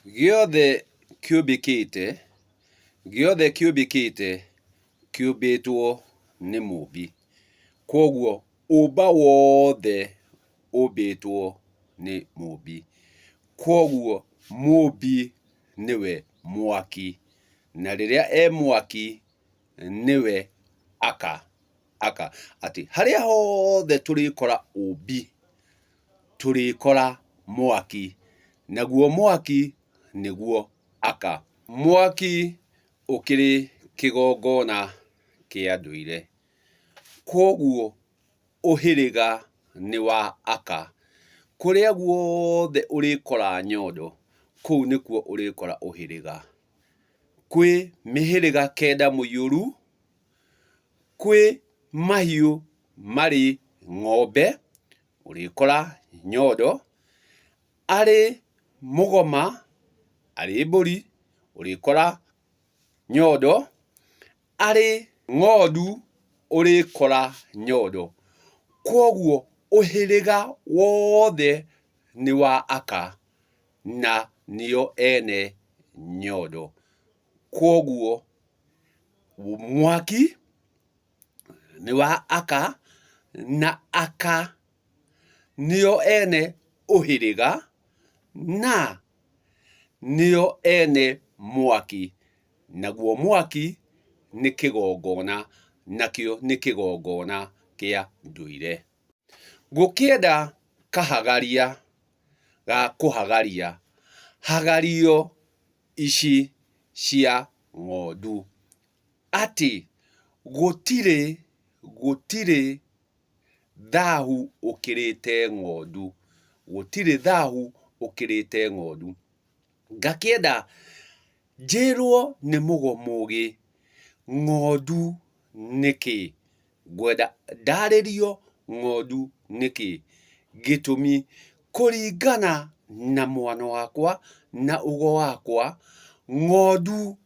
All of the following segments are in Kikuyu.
Gĩothe kĩũmbĩkĩte, gĩothe kĩũmbĩkĩte kĩũmbĩtwo nĩ Mũũmbi. Kwoguo ũmba wothe ũmbĩtwo nĩ Mũũmbi. Kwoguo Mũũmbi nĩwe mwaki, na rĩrĩa e mwaki nĩwe aka. Aka. Atĩ harĩa hothe tũrĩkora ũmbi, tũrĩkora mwaki, naguo mwaki nĩguo aka. Mwaki ũkĩrĩ kĩgongona kĩa ndũire, kwoguo ũhĩrĩga nĩ wa aka. Kũrĩa guothe ũrĩkora nyondo, kũu nĩkuo ũrĩkora ũhĩrĩga. Kwĩ mĩhĩrĩga kenda mũiyũru, kwĩ mahiũ marĩ ng'ombe, ũrĩkora nyondo, arĩ mũgoma, arĩ mbũri, ũrĩkora nyondo, arĩ ng'ondu, ũrĩkora nyondo. Kwoguo ũhĩrĩga wothe nĩ wa aka na nĩo ene nyondo. Kwoguo mwaki nĩ wa aka na aka nĩo ene ũhĩrĩga na nĩo ene mwaki, naguo mwaki nĩ kĩgongona, nakĩo nĩ kĩgongona kĩa ndũire. Gũkĩenda kahagaria ga kũhagaria, hagario ici cia ng'ondu, atĩ gũtirĩ, gũtirĩ thahu ũkĩrĩte ng'ondu, gũtirĩ thahu ũkĩrĩte ng'ondu. Ngakĩenda njĩrwo nĩ mũgo mũgĩ ng'ondu nĩ kĩ? Ngwenda ndarĩrio ng'ondu nĩ kĩ? Gĩtũmi, kũringana na mwano wakwa na ũgo wakwa, ng'ondu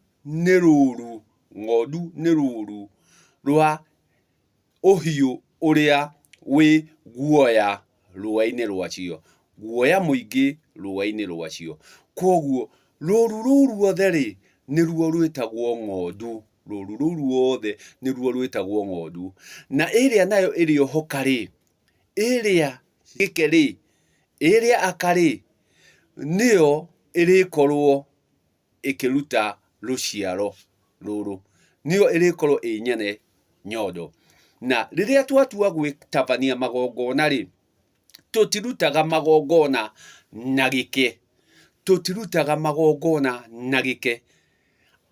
nĩ rũru, ng'ondu nĩ rũru rwa ũhiũ ũrĩa wĩ guoya rũa-inĩ rwacio, guoya mũingĩ rũa-inĩ rwacio. Kwoguo rũru rũu ruothe rĩ, nĩruo rwĩtagwo ng'ondu, rũru rũu ruothe nĩruo rwĩtagwo ng'ondu. Na ĩrĩa nayo ĩrĩ ohoka rĩ, ĩrĩa gĩke rĩ, ĩrĩa aka rĩ, nĩyo ĩrĩkorwo ĩkĩruta rũciaro rũrũ, nĩyo ĩrĩkorwo ĩ nyene nyondo. Na rĩrĩa twatua gwĩtabania magongona rĩ, tũtirutaga magongona na gĩke, tũtirutaga magongona na gĩke,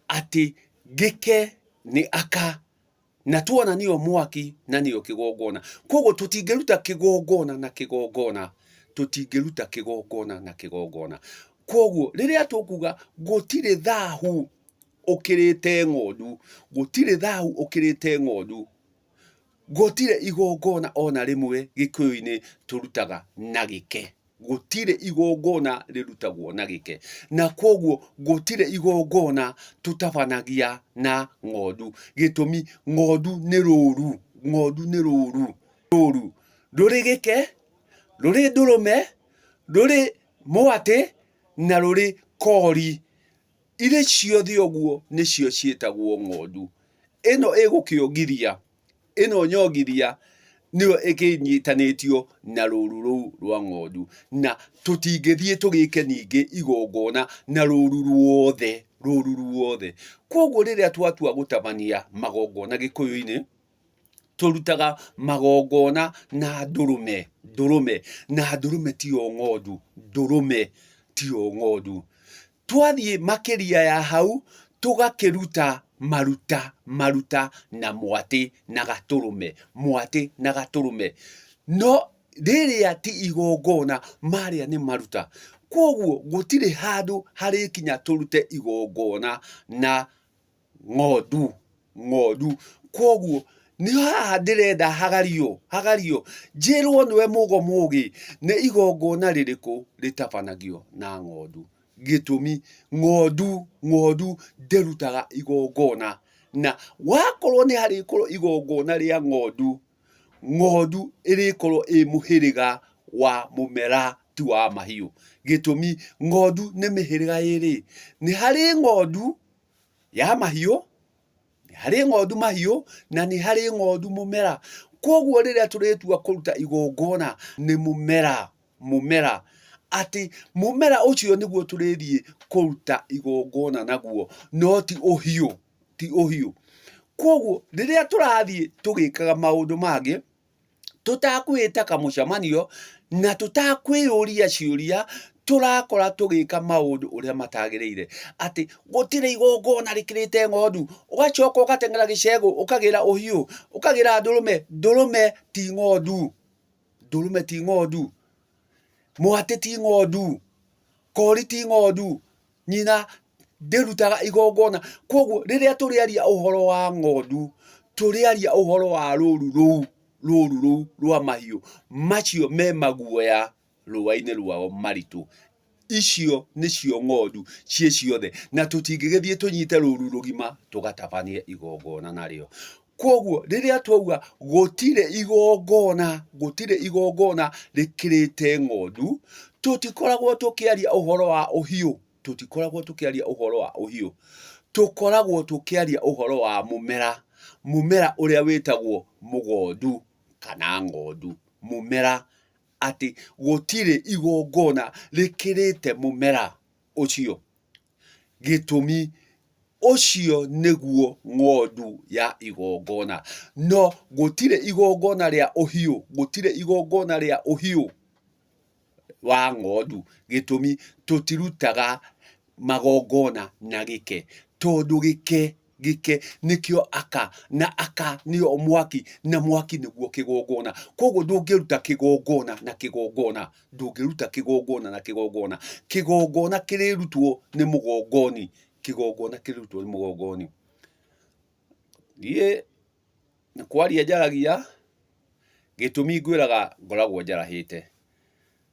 atĩ gĩke nĩ aka na tuona nĩyo mwaki na nĩyo kĩgongona. Koguo tũtingĩruta kĩgongona na kĩgongona, tũtingĩruta kĩgongona na kĩgongona. Koguo rĩrĩa tũkuga gũtirĩ thahu ũkĩrĩte ng'ondu, gũtirĩ thahu ũkĩrĩte ng'ondu, gũtirĩ igongona ona rĩmwe gĩkũyũ-inĩ tũrutaga na gĩke. Gũtirĩ igongona rĩrutagwo na gĩke. Na kwoguo gũtirĩ igongona tũtabanagia na ng'ondu. Gĩtũmi, ng'ondu nĩ rũru, ng'ondu nĩ rũru, rũru rũrĩ gĩke, rũrĩ ndũrũme, rũrĩ mwatĩ na rũrĩ kori. Irĩ ciothe ũguo nĩcio ciĩtagwo ng'ondu. Ĩno ĩgũkĩongithia Ĩno nyongithia nĩyo ĩkĩnyitanĩtio na rũru rũu rwa ng'ondu, na tũtingĩthiĩ tũgĩke ningĩ igongona na rũru ruothe, rũru ruothe. Kwoguo rĩrĩa twatua gũtabania magongona gĩkũyũ-inĩ, tũrutaga magongona na ndũrũme, ndũrũme, na ndũrũme tiyo ng'ondu, ndũrũme tiyo ng'ondu. Twathiĩ makĩria ya hau, tũgakĩruta maruta, maruta na mwatĩ na gatũrũme, mwatĩ na gatũrũme. No rĩrĩa ti igongona, marĩa nĩ maruta. Kwoguo gũtirĩ handũ harĩkinya tũrute igongona na ng'ondu, ng'ondu. Kwoguo nĩ haha ndĩrenda hagario, hagario, njĩrwo nĩwe mũgo mũgĩ, nĩ igongona rĩrĩkũ rĩtabanagio na ng'ondu. Gĩtũmi, ng'ondu, ng'ondu ndĩrutaga igongona, na wakorwo nĩ harĩkorwo igongona rĩa ng'ondu, ng'ondu ĩrĩkorwo ĩ mũhĩrĩga wa mũmera. ti wa mahiũ. Gĩtũmi, ng'ondu nĩ mĩhĩrĩga ĩrĩ, nĩ harĩ ng'ondu ya mahiũ, nĩ harĩ ng'ondu mahiũ na nĩ harĩ ng'ondu mũmera. Kwoguo rĩrĩa tũrĩtua kũruta igongona nĩ mũmera, mũmera, atĩ mũmera ũcio nĩguo tũrĩthiĩ kũruta igongona naguo, no ti ũhiũ, ti ũhiũ. Kwoguo rĩrĩa tũrathiĩ tũgĩkaga maũndũ mangĩ, tũtakwĩta kamũcemanio na tũtakwĩyũria ciũria, tũrakora tũgĩka maũndũ ũrĩa matagĩrĩire. Atĩ gũtirĩ igongona rĩkĩrĩte ng'ondu, ũgacoka ũgateng'era gĩcegũ ũkagĩra ũhiũ, ũkagĩra ndũrũme, ndũrũme ti ng'ondu, ndũrũme ti ng'ondu, mwatĩ ti ng'ondu, kori ti ng'ondu, nyina ndĩrutaga igongona. Kwoguo rĩrĩa tũrĩaria ũhoro wa ng'ondu, tũrĩaria ũhoro wa rũru rũu, rũru rũu rwa mahiũ macio me maguoya rũa-inĩ rwao maritũ. Icio nĩcio ng'ondu ciĩ ciothe, na tũtingĩgĩthiĩ tũnyite rũru rũgima tũgatabanie igongona narĩo. Kwoguo rĩrĩa twauga gũtirĩ igongona, gũtirĩ igongona rĩkĩrĩte ng'ondu, tũtikoragwo tũkĩaria ũhoro wa ũhiũ, tũtikoragwo tũkĩaria ũhoro wa ũhiũ, tũkoragwo tũkĩaria ũhoro wa mũmera, mũmera ũrĩa wĩtagwo mũgondu kana ng'ondu, mũmera, atĩ gũtirĩ igongona rĩkĩrĩte mũmera ũcio. Gĩtũmi, ũcio nĩguo ng'ondu ya igongona. No gũtirĩ igongona rĩa ũhiũ, gũtirĩ igongona rĩa ũhiũ wa ng'ondu. Gĩtũmi, tũtirutaga magongona na gĩke, tondũ gĩke gĩke nĩkĩo aka, na aka nĩo mwaki, na mwaki nĩguo kĩgongona. Koguo ndũngĩruta kĩgongona na kĩgongona, ndũngĩruta kĩgongona na kĩgongona. Kĩgongona kĩrĩrutwo nĩ mũgongoni, kĩgongona kĩrĩrutwo nĩ mũgongoni. Niĩ nĩ kwaria njaragia, gĩtũmi ngwĩraga ngoragwo njarahĩte.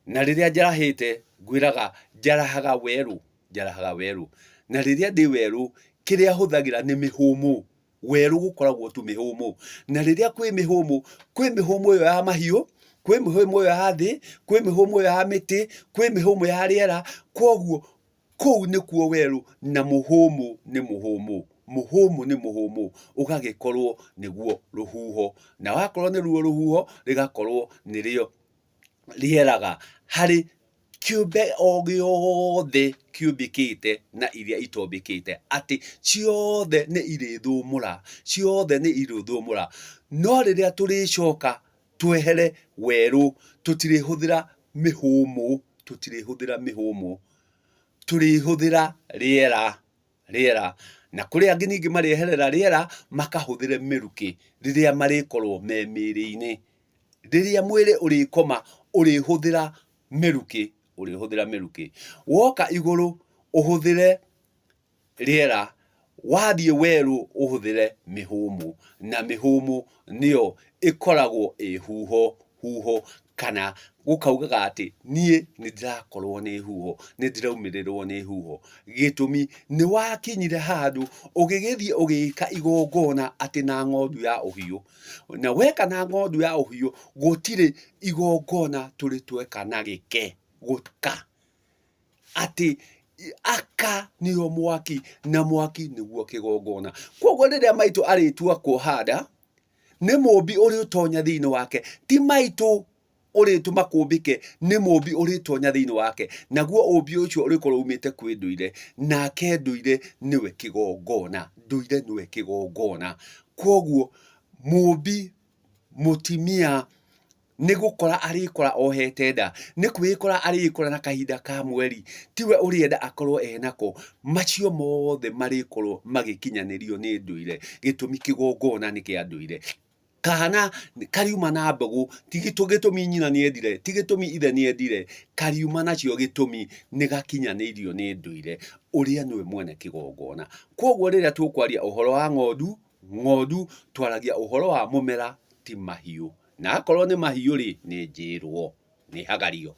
Na rĩrĩa njarahĩte, ngwĩraga njarahaga werũ, njarahaga werũ. Na rĩrĩa ndĩ werũ, kĩrĩa hũthagĩra nĩ mĩhũmũ. Werũ gũkoragwo tu mĩhũmũ. Na rĩrĩa kwĩ mĩhũmũ, kwĩ mĩhũmũ ĩyo ya mahiũ, kwĩ mĩhũmũ ĩyo ya thĩ, kwĩ mĩhũmũ ĩyo ya mĩtĩ, kwĩ mĩhũmũ ya rĩera, kwoguo kũu nĩkuo werũ, na mũhũmũ nĩ mũhũmũ. Mũhũmũ nĩ mũhũmũ, ũgagĩkorwo nĩguo rũhuho. Na wakorwo nĩruo rũhuho, rĩgakorwo nĩrĩo rĩeraga harĩ kĩũmbe o gĩothe kĩũmbĩkĩte na iria itombĩkĩte, atĩ ciothe nĩ irĩthũmũra, ciothe nĩ irĩthũmũra. No rĩrĩa tũrĩcoka twehere werũ, tũtirĩhũthĩra mĩhũmũ, tũtirĩhũthĩra mĩhũmũ, tũrĩhũthĩra rĩera. rĩera, na kũrĩ angĩ ningĩ marĩeherera rĩera makahũthĩre mĩrukĩ rĩrĩa marĩkorwo me mĩrĩ-inĩ. Rĩrĩa mwĩrĩ ũrĩkoma ũrĩhũthĩra mĩrukĩ, ũrĩhũthĩra mĩrukĩ. Woka igũrũ ũhũthĩre rĩera, wathiĩ werũ ũhũthĩre mĩhũmũ, na mĩhũmũ nĩyo ĩkoragwo ĩ huho huho kana gũkaugaga atĩ niĩ nĩ ndĩrakorwo nĩ huho, nĩ ndĩraumĩrĩrwo nĩ huho. Gĩtũmi nĩ wakinyire handũ ũgĩgĩthiĩ ũgĩka igongona atĩ na ng'ondu ya ũhiũ, na weka na ng'ondu ya ũhiũ gũtirĩ igongona tũrĩ tweka na gĩke, gũka. Atĩ aka nĩo mwaki na mwaki nĩguo kĩgongona. Kwoguo rĩrĩa maitũ arĩtua kuoha nda, Nĩ mũũmbi ũrĩũtonya thĩinĩ wake, ti maitũ ũrĩtũma kũũmbĩke, nĩ mũũmbi ũrĩtonya thĩinĩ wake, naguo ũũmbi ũcio ũrĩkorwo umĩte kwĩ ndũire, nake ndũire nĩwe kĩgongona, ndũire nĩwe kĩgongona. Kwoguo mũũmbi mũtimia Nĩ gũkora arĩkora ohete nda, nĩ kwĩĩkora arĩĩkora na kahinda ka mweri, tiwe ũrĩenda akorwo enako, macio mothe marĩkorwo magĩkinyanĩrio nĩ ndũire, gĩtũmi kĩgongona nĩ kĩa ndũire. Kana kariuma na mbegũ, ti gĩtũmi nyina nĩendire, ti gĩtũmi ithe nĩendire, kariuma nacio gĩtũmi nĩ gakinyanĩirio nĩ ndũire, ũrĩa nĩwe mwene kĩgongona. Kwoguo rĩrĩa tũkwaria ũhoro wa ng'ondu, ng'ondu twaragia ũhoro wa mũmera ti mahiũ. Na akorwo nĩ mahiũ-rĩ, nĩ njĩrwo, nĩ hagario.